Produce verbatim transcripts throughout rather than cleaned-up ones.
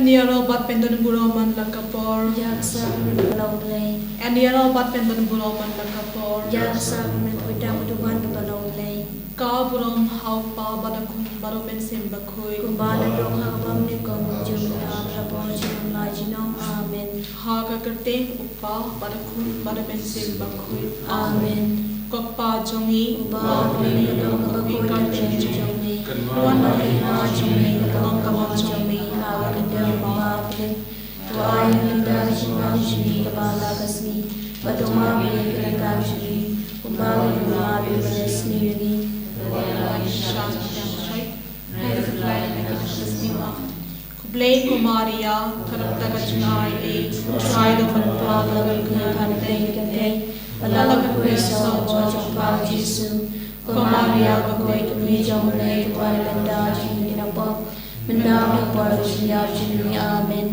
Ïaroh bad pyndon burom man la ka por. Ïa ka sakramen ka ba long Blei. Ïaroh bad pyndon burom man la ka por. Ïa ka sakramen ka ba dang u duwan ka ba long Blei. Ka burom ha u Kpa bad u Khun bad u Mynsiem Bakhuid. Kumba la long ha kaba mynnyngkong, mynjur, mynta bad ha ka por jong la jinong. Amen. Ha ka kyrteng u Kpa bad u Khun bad u Mynsiem Bakhuid. Amen. Ko Kpa jong ngi uba ha bneng, ka don ka bakhuid ka kyrteng jong me. Kan wan ha ka hima jong me, ka long ka mon jong me ha ka khyndew kumba ha bneng. To ai ha ngi mynta ka jingmap jong ngi kaba ha ka sngi, bad to map ïa ngi ka lyngkar jong ngi kumba ngi map ïa kiba leh sniew ïa ngi. Khublei ko Maria, ka dap da ka jingaiei, U Trai u don bad pha, la don pha ha kynthei ki kynthei, bad la don ha ka kmie soh jong pha u Jisu. Ko Maria bakhuid, ka kmie jong u Blei, to pynlong ïa ngi kiba pop, mynta bad ha ka por ka jingïap jong ngi. Amen.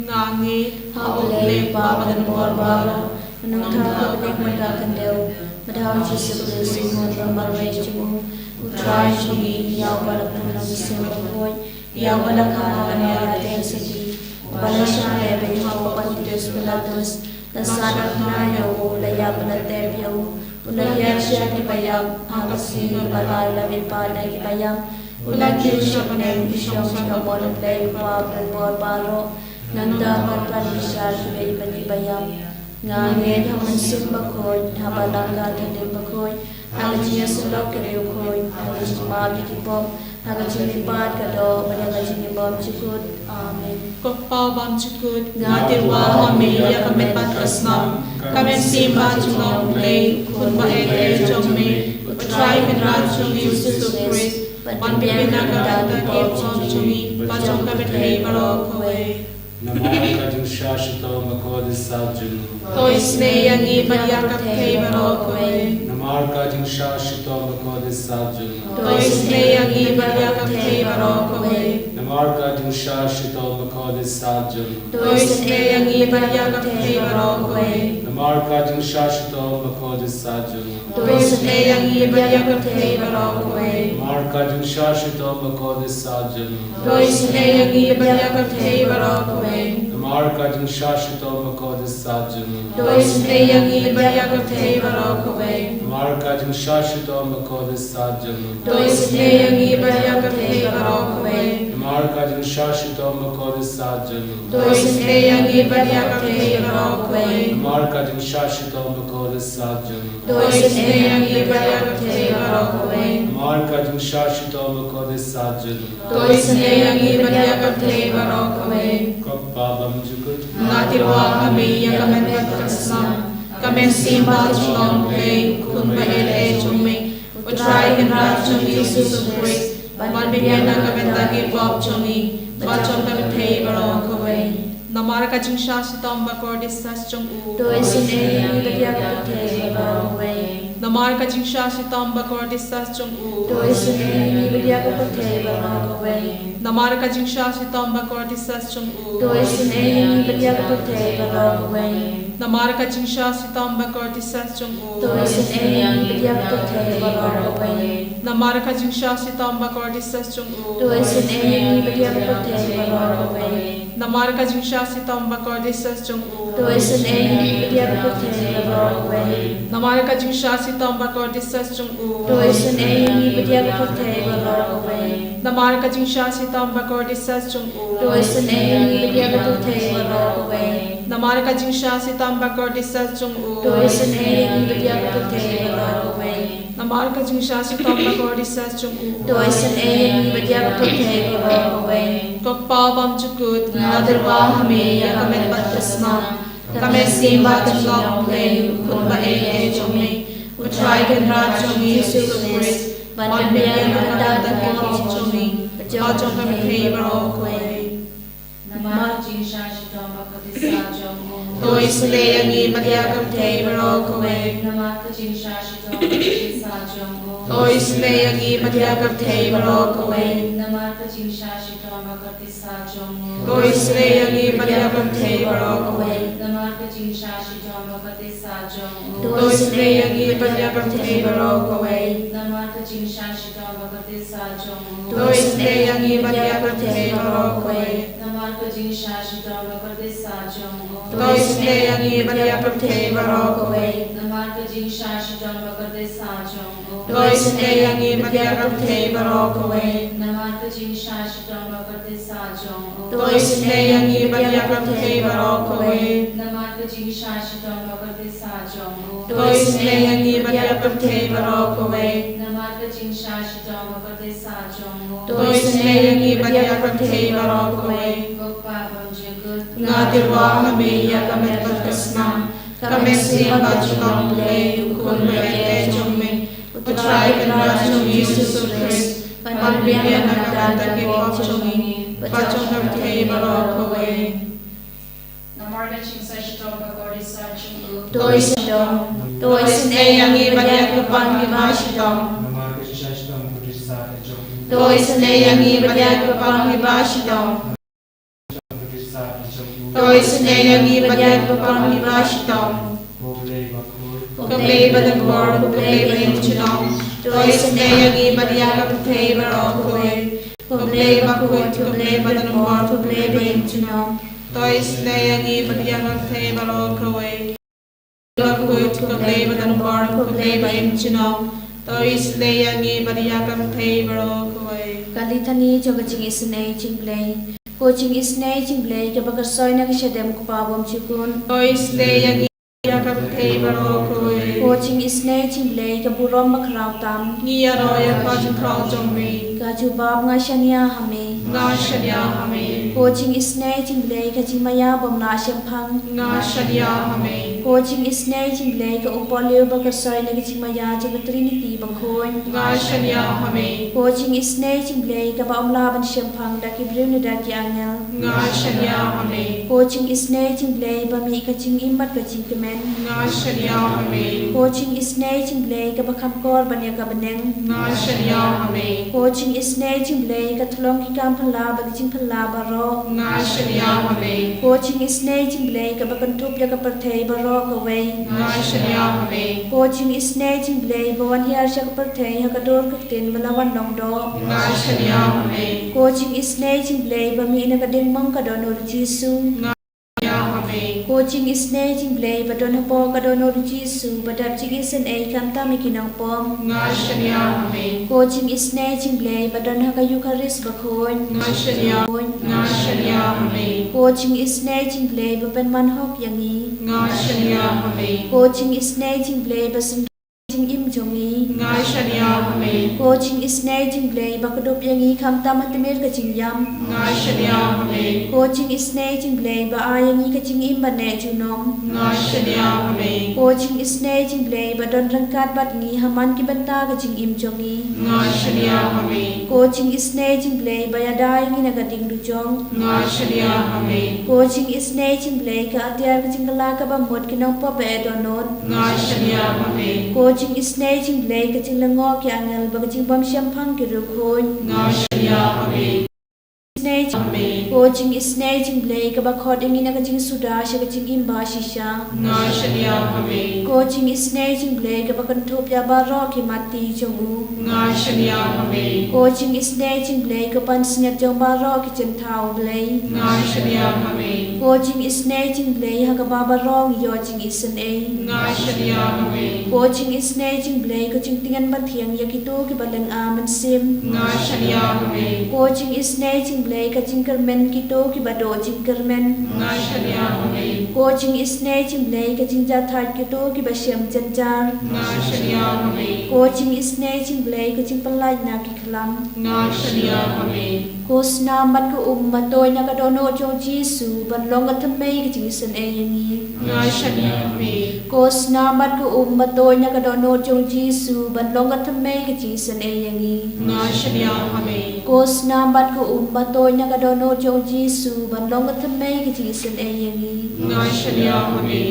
Nga ngeit ha u Blei Kpa badonbor baroh, ha u Nongthaw ka bneng bad ka khyndew, bad ha u Jisu Khrist u Khun ba marwei jong u, U Trai jong ngi, ïa uba la pynlong Mynsiem Bakhuid, ïa uba la kha na ka Mari Theisotti, uba la shah lehbeiñ ha u Pontius Pilatus, la sahtnga ïa u, la ïap bad la tep ïa u, u la hiar sha kiba ïap, ha ka sngi kaba lai u la mihpat na kiba ïap, u la kiew sha bneng, u shong sha ka mon U Blei Kpa badonbor baroh, nangta un pan bishar kiba im bad kiba ïap. Nga ngeit ha u Mynsiem Bakhuid, ha ka Balang Katholik bakhuid, ha ka jingïasyllok ki riewkhuid, ha ka jingmap ïa ki pop, ha ka jingmihpat ka doh, bad ha ka jingim bymjukut. Amen. Ko Kpa bymjukut, nga tyrwa ha me ïa ka met bad ka snam, ka mynsiem bajngoh U Blei, U Khun ba eh eh jong me, U Trai Kynrad jong ngi U Jisu Khrist, ban pynbiang na ka bynta ki pop jong ngi bad jong ka pyrthei baroh kawei. Namar ka jingshah shitom bakordit sat jong u. To isynei ïa ngi bad ïa ka pyrthei baroh kawei. Namar ka jingshah shitom bakordit sat jong u. To isynei ïa ngi bad ïa ka pyrthei baroh kawei. Namar ka jingshah shitom bakordit sat jong u. To isynei ïa ngi bad ïa ka pyrthei baroh kawei. Namar ka jingshah shitom bakordit sat jong u. To isynei ïa ngi bad ïa ka pyrthei baroh kawei. Namar ka jingshah shitom bakordit sat jong u. To isynei ïa ngi bad ïa ka pyrthei baroh kawei. Namar ka jingshah shitom bakordit sat jong u. To isynei ïa ngi bad ïa ka pyrthei baroh kawei. Namar ka jingshah shitom bakordit sat jong u. To isynei ïa ngi bad ïa ka pyrthei baroh kawei. Namar ka jingshah shitom bakordit sat jong u. To isynei ïa ngi bad ïa ka pyrthei baroh kawei. Namar ka jingshah shitom bakordit sat jong u. To isynei ïa ngi bad ïa ka pyrthei baroh kawei. Namar ka jingshah shitom bakordit sat jong u. To isynei ïa ngi bad ïa ka pyrthei baroh kawei. Ko Kpa bymjukut. Nga tyrwa ha me ïa ka met bad ka snam, ka mynsiem bajngoh U Blei, U Khun ba eh eh jong me, U Trai Kynrad jong ngi U Jisu Khrist, ban pynbiang na ka bynta ki pop jong ngi bad jong ka pyrthei baroh kawei. Namar ka jingshah shitom bakordit sat jong u. To isynei ïa ngi bad ïa ka pyrthei baroh kawei. Namar ka jingshah shitom bakordit sat jong u. To isynei ïa ngi bad ïa ka pyrthei baroh kawei. Namar ka jingshah shitom bakordit sat jong u. To isynei ïa ngi bad ïa ka pyrthei baroh kawei. Namar ka jingshah shitom bakordit sat jong u. To isynei ïa ngi bad ïa ka pyrthei baroh kawei. Namar ka jingshah shitom bakordit sat jong u. To isynei ïa ngi bad ïa ka pyrthei baroh kawei. Namar ka jingshah shitom bakordit sat jong u. To isynei ïa ngi bad ïa ka pyrthei baroh kawei. Namar ka jingshah shitom bakordit sat jong u. To isynei ïa ngi bad ïa ka pyrthei baroh kawei. Namar ka jingshah shitom bakordit sat jong u. To isynei ïa ngi bad ïa ka pyrthei baroh kawei. Namar ka jingshah shitom bakordit sat jong u. To isynei ïa ngi bad ïa ka pyrthei baroh kawei. Namar ka jingshah shitom bakordit sat jong u. To isynei ïa ngi bad ïa ka pyrthei baroh kawei. Ko Kpa bymjukut, nga tyrwa ha me ïa ka met bad ka snam, ka mynsiem bajngoh U Blei, U Khun ba eh eh jong me, U Trai Kynrad jong ngi U Jisu Khrist, ban pynbiang na ka bynta ki pop jong ngi bad jong ka pyrthei baroh kawei. Namar ka jingshah shitom bakordit sat jong u. To isynei ïa ngi bad ïa ka pyrthei baroh kawei. Namar ka jingshah shitom bakordit sat jong u. To isynei ïa ngi bad ïa ka pyrthei baroh kawei. Namar ka jingshah shitom bakordit sat jong u. To isynei ïa ngi bad ïa ka pyrthei baroh kawei. Namar ka jingshah shitom bakordit sat jong u. To isynei ïa ngi bad ïa ka pyrthei baroh kawei. Namar ka jingshah shitom bakordit sat jong u. To isynei ïa ngi bad ïa ka pyrthei baroh kawei. Namar Namar ka jingshah shitom ba kordit sah jong u. To isynei ïa ngi bad ïa ka pyrthei baroh kawei. Namar ka jingshah shitom ba kordit sah jong u. To isynei ïa ngi bad ïa ka pyrthei baroh kawei. Namar ka jingshah shitom ba kordit sah jong u. To isynei ïa ngi bad ïa ka pyrthei baroh kawei. Namar ka jingshah shitom ba kordit sah jong u. To isynei ïa ngi bad ïa ka pyrthei baroh kawei. Namar ka jingshah shitom ba kordit sah jong u. To isynei ïa ngi bad ïa ka pyrthei baroh kawei. Ko Kpa bymjukut. Nga tyrwa ha me ïa ka met bad ka snam. Ka Mynsiem Bakhuid jong U Blei, U Khun baieid jong me, U Trai Kynrad jong U Jisu Khrist, ban pynbiang na ka bynta ki pop jong ngi bad jong ka pyrthei baroh kawei. Namar ka jingshah shitom ba kordit sah jong u. To isynei, to isynei ïa ngi bad ïa ka pang kiba shitom. Namar ka jingshah shitom ba kordit sah jong u. To isynei ïa ngi bad ïa ka pang kiba shitom. To isynei ïa ngi bad ïa ka pang kiba shitom. Ko Blei bakhuid. Ko Blei badonbor, ko Blei baimjynnom. To isynei ïa ngi bad ïa ka pyrthei baroh kawei. Ko Blei bakhuid, ko Blei badonbor, ko Blei baimjynnom. To isynei ïa ngi bad ïa ka pyrthei baroh kawei. Bakhuid, ko Blei badonbor, ko Blei baimjynnom. To isynei ïa ngi bad ïa ka pyrthei baroh kawei. Ka Litani jong ka jingisynei jong U Blei. Ko jingisynei jong U Blei kaba kyrshoi na ka shadem U Kpa bymjukut. To isynei ïa ngi bad ïa ka pyrthei baroh kawei. Ko jingisynei jong U Blei ka burom bakhraw tam. Ngi ïaroh ïa ka jingkhraw jong me. Ka jubab, nga shaniah ha me. Nga shaniah ha me. Ko jingisynei jong U Blei ka jingmaïa bym lah shemphang. Nga shaniah ha me. Ko jingisynei jong U Blei ka umpohliew ba kyrshoi na ka jingmaïa jong ka Trinity bakhuid. Nga shaniah ha me. Ko jingisynei jong U Blei kaba ym lah ban shemphang da ki briew ne da ki angel. Nga shaniah ha me. Ko jingisynei jong U Blei ba mih ka jingim bad ka jingkmen. Nga shaniah ha me. Ko jingisynei jong U Blei kaba kham kor ban ïa ka bneng. Nga shaniah ha me. Ko jingisynei jong U Blei ka tyllong ki kam phylla bad ki jingphylla baroh. Nga shaniah ha me. Ko jingisynei jong U Blei kaba kynthup ïa ka pyrthei baroh kawei. Nga shaniah ha me. Ko jingisynei jong U Blei ba wan hiar sha ka pyrthei ha ka dur ka ktien ba la wan long doh. Nga shaniah ha me. Ko jingisynei jong U Blei ba mih na ka diengmong ka dohnud U Jisu. Nga shaniah ha me. Ko jingisynei jong U Blei ba don hapoh ka dohnud U Jisu ba dap jingisynei khamtam ïa ki nongpop. Nga shaniah ha me. Ko jingisynei jong U Blei ba don ha ka Eukharist bakhuid. Nga shaniah, nga shaniah ha me. Ko jingisynei jong U Blei ba pynman hok ïa ngi. Nga shaniah ha me. Ko jingisynei jong U Blei ba sngewthuh ïa ka jingim jong ngi. Nga shaniah ha me. Ko jingisynei jong U Blei ba kdup ïa ngi khamtam ha tmier ka jingïap. Nga shaniah ha me. Ko jingisynei jong U Blei ba ai ïa ngi ka jingim ba neh junom. Nga shaniah ha me. Ko jingisynei jong U Blei ba don ryngkat bad ngi ha man ki bynta ka jingim jong ngi. Nga shaniah ha me. Ko jingisynei jong U Blei ba ïada ïa ngi na ka diengdujok. Nga shaniah ha me. Ko jingisynei jong U Blei ka atiar ka jingkylla kaba mut ki nongpop ba eh dohnud. Nga shaniah ha me. Ko jingisynei jong U Blei ka jinglyngngoh ki angel bad ka jingbymshemphang ki riewkhuid. Nga shaniah ha me. Isynei jong U Blei. Ko jingisynei jong U Blei kaba khot ïa ngi na ka jingsuda sha ka jingim ba shisha. Nga shaniah ha me. Ko jingisynei jong U Blei kaba kynthup ïa baroh ki matti jong u. Nga shaniah ha me. Ko jingisynei jong U Blei ka pansngiat jong baroh ki jingthaw, Blei. Nga shaniah ha me. Ko jingisynei jong U Blei ha kaba baroh ngi ïoh jingisynei. Nga shaniah ha me. Ko jingisynei jong U Blei ka jingtngen bathiang ïa kito kiba lynga mynsiem. Nga shaniah ha me. Ko jingisynei jong U Blei ka jingkyrmen kito kiba duh jingkyrmen. Nga shaniah ha me. Ko jingisynei jong U Blei ka jingjahthait kito kiba shem jynjar. Nga shaniah ha me. Ko jingisynei jong U Blei ka jingpyllait na ki khlam. Nga shaniah ha me. Ko snam bad ka um ba tuid na ka dohnud jong u Jisu ban long ka thymmei ka jingisynei ïa ngi. Nga shaniah ha me. Ko snam bad ka um ba tuid na ka dohnud jong u Jisu ban long ka thymmei ka jingisynei ïa ngi. Nga shaniah ha me. Ko snam bad ka um ba tuid na ka dohnud jong u Jisu ban long ka thymmei ka jingisynei ïa ngi. Nga shaniah ha me.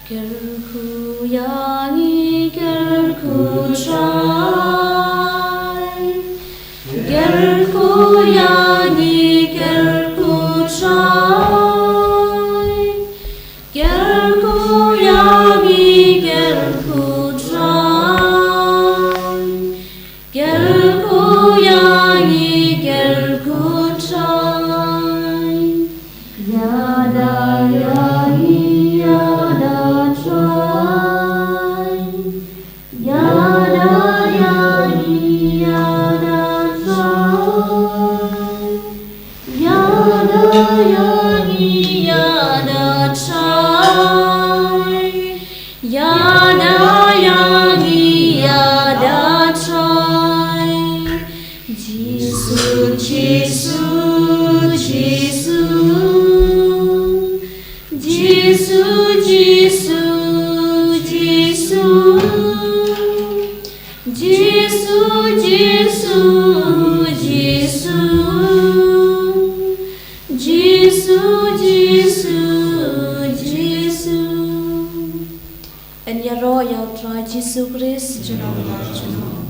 Kyrkhu ïa ngi, kyrkhu Trai. Kyrkhu ïa ngi, kyrkhu Trai. Kyrkhu ïa ngi, kyrkhu Trai. Kyrkhu ïa ngi, kyrkhu Trai. Ïada ïa ngi, ïada Trai. Ïada ïa ngi, ïada Trai. Ïada ïa ngi, ïada Trai. Ïada ïa ngi, ïada Trai. Jisu, Jisu, Jisu. Jisu, Jisu, Jisu. Jisu, Jisu, Jisu. Jisu, Jisu, Jisu. Yn ïaroh ïa U Trai Jisu Khrist, junom la junom.